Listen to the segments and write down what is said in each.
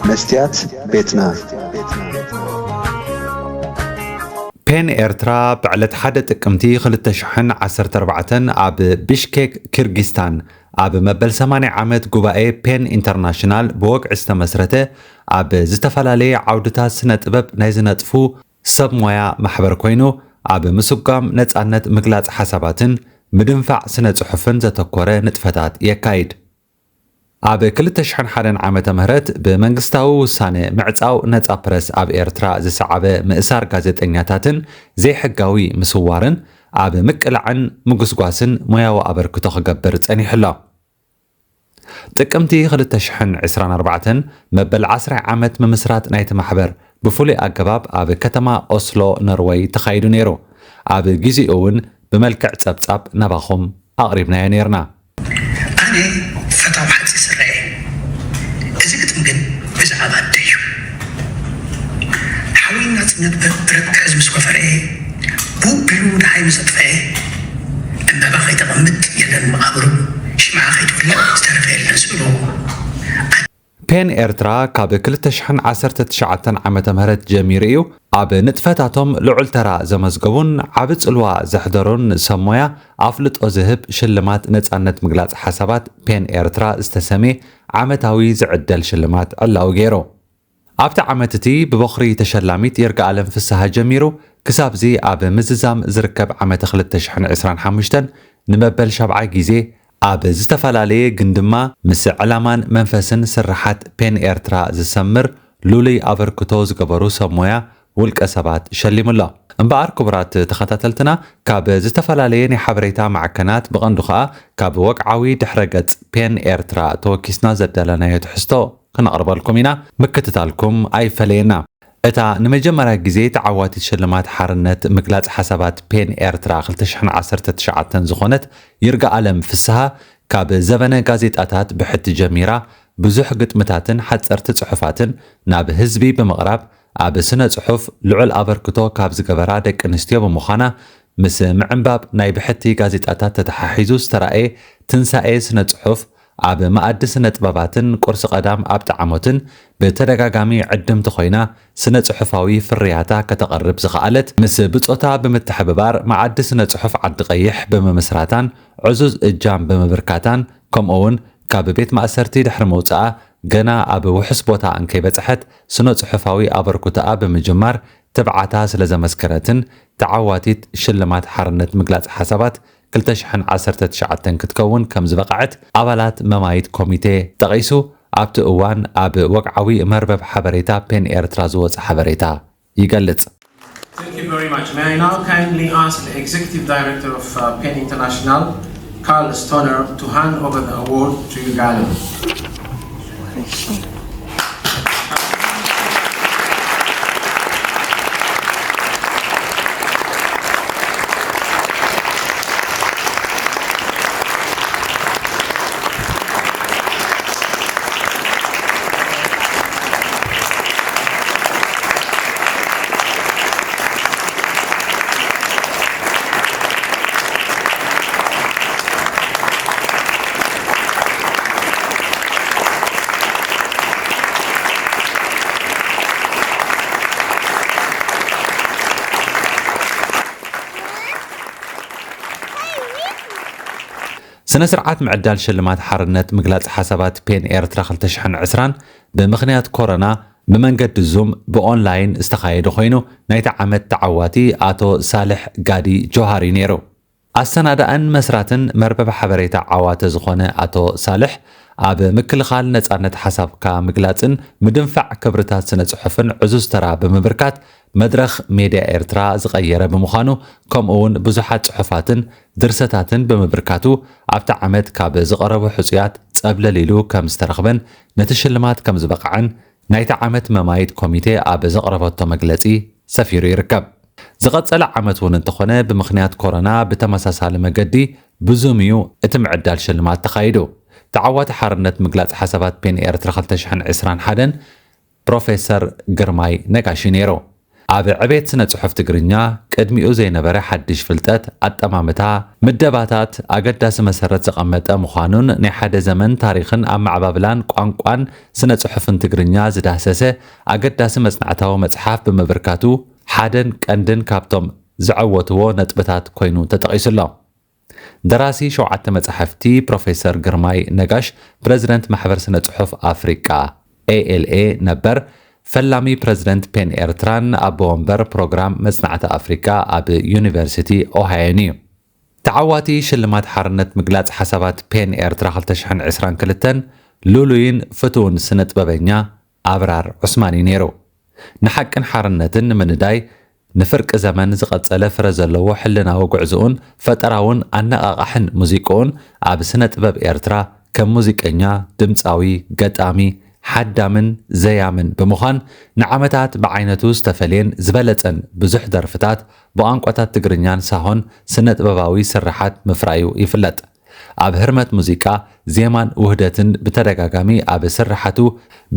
መስትያት ቤትና። ፔን ኤርትራ ብዕለት ሓደ ጥቅምቲ ክልተ ሽሕን ዓሰርተ ኣርባዕተን ኣብ ቢሽኬክ ኪርጊስታን ኣብ መበል ሰማንያ ዓመት ጉባኤ ፔን ኢንተርናሽናል ብወግዒ ዝተመስረተ፣ ኣብ ዝተፈላለየ ዓውድታት ስነ ጥበብ ናይ ዝነጥፉ ሰብ ሞያ ማሕበር ኮይኑ፣ ኣብ ምስጓም ነጻነት ምግላጽ ሓሳባትን ምድንፋዕ ስነ ጽሑፍን ዘተኮረ ንጥፈታት የካይድ። ኣብ ክልተ ሽሕን ሓደን ዓመተ ምህረት ብመንግስታዊ ውሳነ ምዕጻው ነጻ ፕረስ ኣብ ኤርትራ ዝሰዓበ ምእሳር ጋዜጠኛታትን ዘይሕጋዊ ምስዋርን ኣብ ምቅላዕን ምጉስጓስን ሞያዊ ኣበርክቶ ክገብር ጸኒሑ ኣሎ። ጥቅምቲ ክልተ ሽሕን ዕስራን ኣርባዕተን መበል ዓስራይ ዓመት ምምስራት ናይቲ ማሕበር ብፍሉይ ኣገባብ ኣብ ከተማ ኦስሎ ኖርወይ ተኻይዱ ነይሩ። ኣብ ግዜኡ እውን ብመልክዕ ጸብጻብ ናባኹም ኣቕሪብናዮ ነይርና። ኣነ ፈታው ሓጺር ስረ እየ። እዚ ግጥም ግን ብዛዕባ ኣደ እዩ። ሓዊ ናጽነት ብረግሒ ምስ ወፈረ፣ ቡብ ኢሉ ደሃይ ምስ ኣጥፈአ፣ ዕምባባ ከይተቐምጥ የለን መቓብሩ፣ ሽምዓ ከይትውለዕ ዝተረፈ የለን ስእሉ። ፔን ኤርትራ ካብ ክልተ ሽሕን ዓሰርተ ትሽዓተን ዓመተ ምህረት ጀሚሩ እዩ ኣብ ንጥፈታቶም ልዑል ተራ ዘመዝገቡን ዓቢ ጽልዋ ዘሕደሩን ሰብ ሞያ ኣፍልጦ ዝህብ ሽልማት ነጻነት ምግላጽ ሓሳባት ፔን ኤርትራ ዝተሰምየ ዓመታዊ ዝዕደል ሽልማት ዕላዊ ገይሩ። ኣብቲ ዓመት እቲ ብበኹሪ ተሸላሚት ይርጋኣለም ፍስሃ ጀሚሩ ክሳብዚ ኣብ ምዝዛም ዝርከብ ዓመተ ክልተ ሽሕን ዕስራን ሓሙሽተን ንመበል ሻብዓይ ግዜ ኣብ ዝተፈላለየ ግን ድማ ምስ ዕላማን መንፈስን ስርሓት ፔን ኤርትራ ዝሰምር ልሉይ ኣበርክቶ ዝገበሩ ሰብ ሞያ ውልቀ ሰባት ሸሊሙ ኣሎ። እምበኣር ክቡራት ተኸታተልትና፣ ካብ ዝተፈላለየ ናይ ሓበሬታ ማዕከናት ብቐንዱ ኸኣ ካብ ወግዓዊ ድሕረ ገጽ ፔን ኤርትራ ተወኪስና ዘዳለናዮ ትሕዝቶ ክነቕርበልኩም ኢና። ምክትታልኩም ኣይፈለየና። እታ ንመጀመርያ ግዜ ተዓዋቲት ሽልማት ሓርነት ምግላጽ ሓሳባት ፔን ኤርትራ ክልተ ሽሕን ዓሰርተ ትሽዓተን ዝኾነት ይርጋኣለም ፍስሃ፣ ካብ ዘበነ ጋዜጣታት ብሕቲ ጀሚራ ብዙሕ ግጥምታትን ሓጸርቲ ጽሑፋትን ናብ ህዝቢ ብምቕራብ ኣብ ስነ ጽሑፍ ልዑል ኣበርክቶ ካብ ዝገበራ ደቂ ኣንስትዮ ብምዃና፣ ምስ ምዕንባብ ናይ ብሕቲ ጋዜጣታት ተተሓሒዙ ዝተራእየ ትንሳኤ ስነ ጽሑፍ ኣብ መኣዲ ስነ ጥበባትን ቁርሲ ቀዳም ኣብ ጣዕሞትን ብተደጋጋሚ ዕድምቲ ኮይና ስነ ጽሑፋዊ ፍርያታ ከተቐርብ ዝኸኣለት፣ ምስ ብጾታ ብምትሕብባር መኣዲ ስነ ጽሑፍ ዓዲ ቀይሕ ብምምስራታን ዕዙዝ እጃም ብምብርካታን፣ ከምኡ እውን ካብ ቤት ማእሰርቲ ድሕሪ ምውጽኣ ገና ኣብ ውሑስ ቦታ እንከይበጽሐት ስነ ጽሑፋዊ ኣበርክቶኣ ብምጅማር ትብዓታ ስለ ዘመስከረትን ተዓዋቲት ሽልማት ሓርነት ምግላጽ ሓሳባት ክልተ ሽሕን ዓሰርተ ትሽዓተን ክትከውን ከም ዝበቕዐት ኣባላት መማይት ኮሚቴ ጠቒሱ፣ ኣብቲ እዋን ኣብ ወግዓዊ መርበብ ሓበሬታ ፔን ኤርትራ ዝወጸ ሓበሬታ ይገልጽ። Thank you very much. May I now kindly ask the Executive Director of uh, pen International, Carl Stoner, to hand over the award to Yirgalem. ስነ ስርዓት ምዕዳል ሽልማት ሓርነት ምግላጽ ሓሳባት ፔን ኤርትራ ክልተ ሽሕን ዕስራን ብምኽንያት ኮሮና ብመንገዲ ዙም ብኦንላይን ዝተኻየደ ኮይኑ፣ ናይቲ ዓመት ተዓዋቲ ኣቶ ሳልሕ ጋዲ ጆሃር እዩ ነይሩ። ኣሰናዳእን መስራትን መርበብ ሓበሬታ ዓዋተ ዝኾነ ኣቶ ሳልሕ፣ ኣብ ምክልኻል ነጻነት ሓሳብካ ምግላጽን ምድንፋዕ ክብርታት ስነ ጽሑፍን ዕዙዝ ተራ ብምብርካት፣ መድረኽ ሜድያ ኤርትራ ዝቐየረ ብምዃኑ፣ ከምኡ እውን ብዙሓት ጽሑፋትን ድርሰታትን ብምብርካቱ፣ ኣብቲ ዓመት ካብ ዝቐረቡ ሕጹያት ጸብለል ኢሉ ከም ዝተረኽበን ነቲ ሽልማት ከም ዝበቕዐን ናይቲ ዓመት መማይት ኮሚቴ ኣብ ዘቕረበቶ መግለጺ ሰፊሩ ይርከብ። ዝቐጸለ ዓመት እውን እንተኾነ፣ ብምኽንያት ኮሮና ብተመሳሳሊ መገዲ ብዙም እዩ እቲ ምዕዳል ሽልማት ተኻይዱ። ተዓዋቲ ሓርነት ምግላጽ ሓሳባት ፔን ኤርትራ ክልተ ሽሕን ዕስራን ሓደን ፕሮፌሰር ግርማይ ነጋሽ እዩ ነይሩ። ኣብ ዕቤት ስነ ጽሑፍ ትግርኛ ቅድሚኡ ዘይነበረ ሓድሽ ፍልጠት፣ ኣጠማምታ፣ ምደባታት ኣገዳሲ መሰረት ዘቐመጠ ምዃኑን ናይ ሓደ ዘመን ታሪኽን ኣመዓባብላን ቋንቋን ስነ ጽሑፍን ትግርኛ ዝዳህሰሰ ኣገዳሲ መጽናዕታዊ መጽሓፍ ብምብርካቱ ሓደን ቀንድን ካብቶም ዘዐወትዎ ነጥብታት ኮይኑ ተጠቒሱ ኣሎ። ደራሲ ሸውዓተ መጻሕፍቲ ፕሮፌሰር ግርማይ ነጋሽ፣ ፕረዚደንት ማሕበር ስነ ጽሑፍ ኣፍሪቃ ኤ ኤል ኤ ነበር፣ ፈላሚ ፕረዚደንት ፔን ኤርትራን ኣቦ ወንበር ፕሮግራም መጽናዕቲ ኣፍሪቃ ኣብ ዩኒቨርሲቲ ኦሃዮን እዩ። ተዓዋቲ ሽልማት ሓርነት ምግላጽ ሓሳባት ፔን ኤርትራ ክልተ ሽሕን ዕስራን ክልተን ልሉይን ፍቱውን ስነ ጥበበኛ ኣብራር ዑስማን እዩ ነይሩ። ንሓቅን ሓርነትን ንምንዳይ ንፍርቂ ዘመን ዝቐጸለ ፍረ ዘለዎ ሕልናዊ ጉዕዞኡን ፈጠራውን ኣነቓቓሕን ሙዚቃኡን ኣብ ስነ ጥበብ ኤርትራ ከም ሙዚቀኛ፣ ድምጻዊ፣ ገጣሚ፣ ሓዳምን ዘያምን ብምዃን ንዓመታት ብዓይነቱ ዝተፈልየን ዝበለጸን ብዙሕ ደርፍታት ብቋንቋታት ትግርኛን ሳሆን ስነ ጥበባዊ ስርሓት ምፍራዩ ይፍለጥ። ኣብ ህርመት ሙዚቃ፣ ዜማን ውህደትን ብተደጋጋሚ ኣብ ስርሓቱ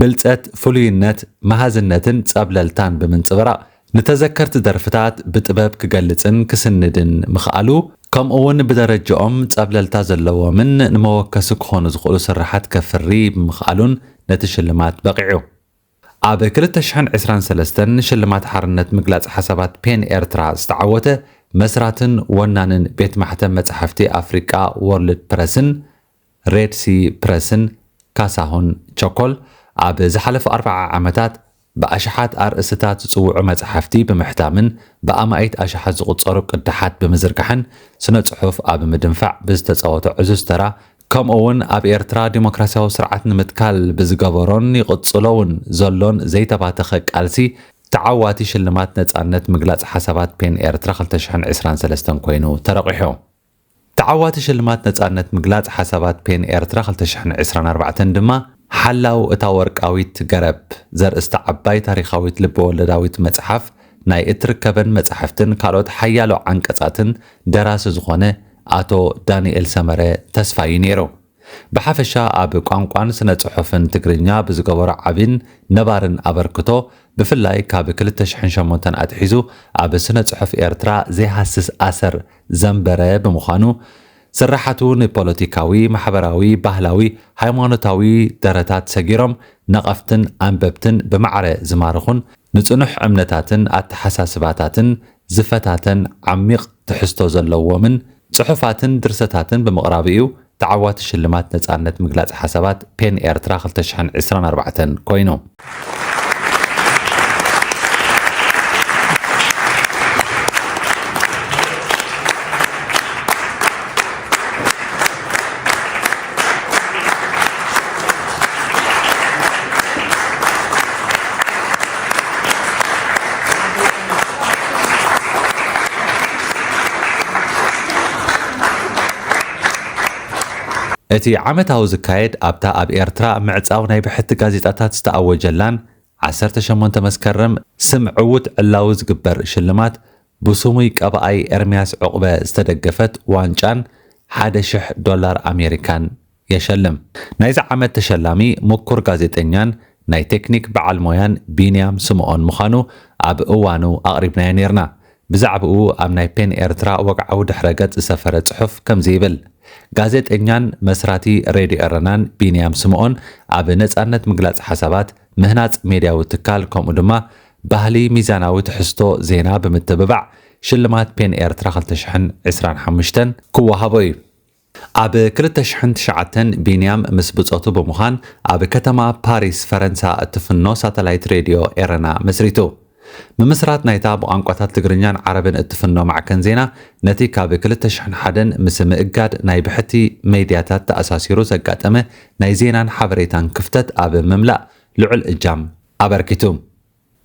ብልጸት፣ ፍሉይነት፣ መሃዝነትን ጸብለልታን ብምንጽብራቕ፣ ንተዘከርቲ ደርፍታት ብጥበብ ክገልጽን ክስንድን ምኽኣሉ፣ ከምኡ'ውን ብደረጃኦም ጸብለልታ ዘለዎምን ንመወከሲ ክኾኑ ዝኽእሉ ስርሓት ከፍሪ ብምኽኣሉን ነቲ ሽልማት በቒዑ። ኣብ ክልተ ሽሕን ዕስራን ሰለስተን ሽልማት ሓርነት ምግላጽ ሓሳባት ፔን ኤርትራ ዝተዓወተ መስራትን ወናንን ቤት ማሕተም መጻሕፍቲ ኣፍሪቃ ወርልድ ፕረስን ሬድ ሲ ፕረስን ካሳሁን ቸኮል፣ ኣብ ዝሓለፉ ኣርብዓ ዓመታት ብኣሽሓት ኣርእስታት ዝጽውዑ መጻሕፍቲ ብምሕታምን ብኣማኢት ኣሽሓት ዝቑጸሩ ቅዳሓት ብምዝርጋሕን ስነ ጽሑፍ ኣብ ምድንፋዕ ብዝተጻወቶ ዕዙዝ ተራ፣ ከምኡ እውን ኣብ ኤርትራ ዲሞክራሲያዊ ስርዓት ንምትካል ብዝገበሮን ይቕጽሎ እውን ዘሎን ዘይተባተኸ ቃልሲ፣ ተዓዋቲ ሽልማት ነጻነት ምግላጽ ሓሳባት ፔን ኤርትራ ክልተ ሽሕን ዕስራን ሰለስተን ኮይኑ ተረቒሑ። ተዓዋቲ ሽልማት ነጻነት ምግላጽ ሓሳባት ፔን ኤርትራ ክልተ ሽሕን ዕስራን ኣርባዕተን ድማ፣ ሓላው እታ ወርቃዊት ገረብ ዘርእስታ ዓባይ ታሪኻዊት ልበወለዳዊት መጽሓፍ፣ ናይ እትርከበን መጻሕፍትን ካልኦት ሓያሎ ዓንቀጻትን ደራሲ ዝኾነ ኣቶ ዳንኤል ሰመረ ተስፋ እዩ ነይሩ። ብሓፈሻ ኣብ ቋንቋን ስነ ጽሑፍን ትግርኛ ብዝገበሮ ዓቢን ነባርን ኣበርክቶ፣ ብፍላይ ካብ ክልተ ሽሕን ሸሞንተን ኣትሒዙ ኣብ ስነ ጽሑፍ ኤርትራ ዘይሃስስ ኣሰር ዘንበረ ብምዃኑ፣ ስርሓቱ ንፖለቲካዊ፣ ማሕበራዊ፣ ባህላዊ፣ ሃይማኖታዊ ደረታት ሰጊሮም ነቐፍትን ኣንበብትን ብማዕረ ዝማርኹን ንጽኑሕ እምነታትን ኣተሓሳስባታትን ዝፈታተን ዓሚቕ ትሕዝቶ ዘለዎምን ጽሑፋትን ድርሰታትን ብምቕራቡ እዩ ተዓዋቲ ሽልማት ነጻነት ምግላጽ ሓሳባት ፔን ኤርትራ ክልተ ሽሕን ዕስራን ኣርባዕተን ኮይኑ። እቲ ዓመታዊ ዝካየድ ኣብታ ኣብ ኤርትራ ምዕጻው ናይ ብሕቲ ጋዜጣታት ዝተኣወጀላን ዓሰርተ ሸሞንተ መስከረም ስም ዕዉት ዕላዊ ዝግበር ሽልማት ብስሙይ ቀባኣይ ኤርምያስ ዕቑበ ዝተደገፈት ዋንጫን ሓደ ሽሕ ዶላር ኣሜሪካን የሸልም። ናይዚ ዓመት ተሸላሚ ምኩር ጋዜጠኛን ናይ ቴክኒክ በዓል ሞያን ቢንያም ስምኦን ምዃኑ ኣብ እዋኑ ኣቕሪብናዮ ነይርና። ብዛዕባኡ ኣብ ናይ ፔን ኤርትራ ወግዓዊ ድሕረ ገጽ ዝሰፈረ ጽሑፍ ከምዚ ይብል። ጋዜጠኛን መስራቲ ሬድዮ ኤረናን ቢንያም ስምኦን ኣብ ነጻነት ምግላጽ ሓሳባት፣ ምህናጽ ሜድያዊ ትካል ከምኡ ድማ ባህሊ ሚዛናዊ ትሕዝቶ ዜና ብምትብባዕ ሽልማት ፔን ኤርትራ ክልተ ሽሕን ዕስራን ሓሙሽተን ክወሃቦ እዩ። ኣብ ክልተ ሽሕን ትሽዓተን ቢንያም ምስ ብጾቱ ብምዃን ኣብ ከተማ ፓሪስ ፈረንሳ እትፍኖ ሳተላይት ሬድዮ ኤረና መስሪቱ። ምምስራት ናይታ ብቋንቋታት ትግርኛን ዓረብን እትፍኖ ማዕከን ዜና ነቲ ካብ ክልተ ሽሕን ሓደን ምስ ምእጋድ ናይ ብሕቲ ሜድያታት ተኣሳሲሩ ዘጋጠመ ናይ ዜናን ሓበሬታን ክፍተት ኣብ ምምላእ ልዑል እጃም ኣበርኪቱ።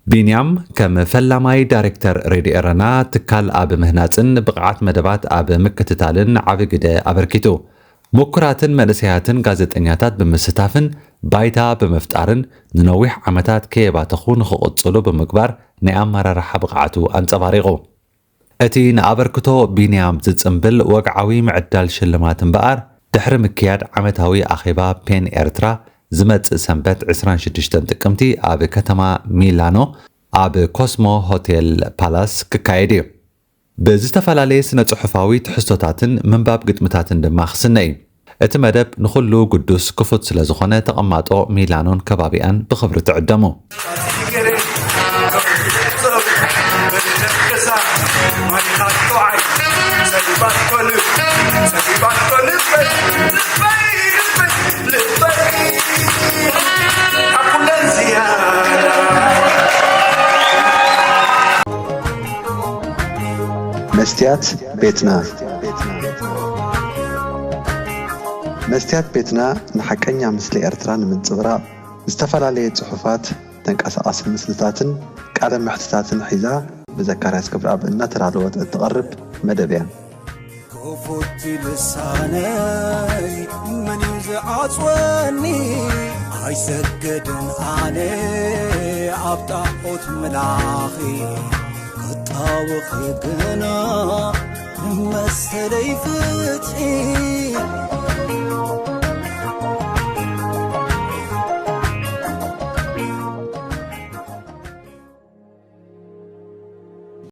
ቢንያም ከም ፈላማይ ዳይሬክተር ሬድዮ ኤረና ትካል ኣብ ምህናጽን ብቕዓት መደባት ኣብ ምክትታልን ዓቢ ግደ ኣበርኪቱ። ምኩራትን መንእሰያትን ጋዜጠኛታት ብምስታፍን ባይታ ብምፍጣርን ንነዊሕ ዓመታት ከየባተኹ ንኽቕጽሉ ብምግባር ናይ ኣመራርሓ ብቕዓቱ ኣንጸባሪቑ። እቲ ንኣበርክቶ ቢንያም ዝጽምብል ወግዓዊ ምዕዳል ሽልማት እምበኣር፣ ድሕሪ ምክያድ ዓመታዊ ኣኼባ ፔን ኤርትራ ዝመጽእ ሰንበት ዕስራን ሽዱሽተን ጥቅምቲ ኣብ ከተማ ሚላኖ ኣብ ኮስሞ ሆቴል ፓላስ ክካየድ እዩ። ብዝተፈላለየ ስነ ጽሑፋዊ ትሕዝቶታትን ምንባብ ግጥምታትን ድማ ክስነ እዩ። እቲ መደብ ንኹሉ ግዱስ ክፉት ስለ ዝኾነ፣ ተቐማጦ ሚላኖን ከባቢኣን ብኽብሪ ትዕደሙ። መስትያት ቤትና። መስትያት ቤትና ንሓቀኛ ምስሊ ኤርትራ ንምንጽብራቕ፣ ዝተፈላለየ ጽሑፋት፣ ተንቀሳቓሲ ምስልታትን ቃለ መሕትታትን ሒዛ፣ ብዘካርያስ ክብረኣብ እናተዳለወት እትቐርብ መደብ እያ። ክፉት ልሳነይ መን እዩ ዝዓጽወኒ? ኣይሰግድን ኣነ ኣብ ጣዖት ምላኺ፣ ክጣወኺ ግና መሰለይ ፍትሒ።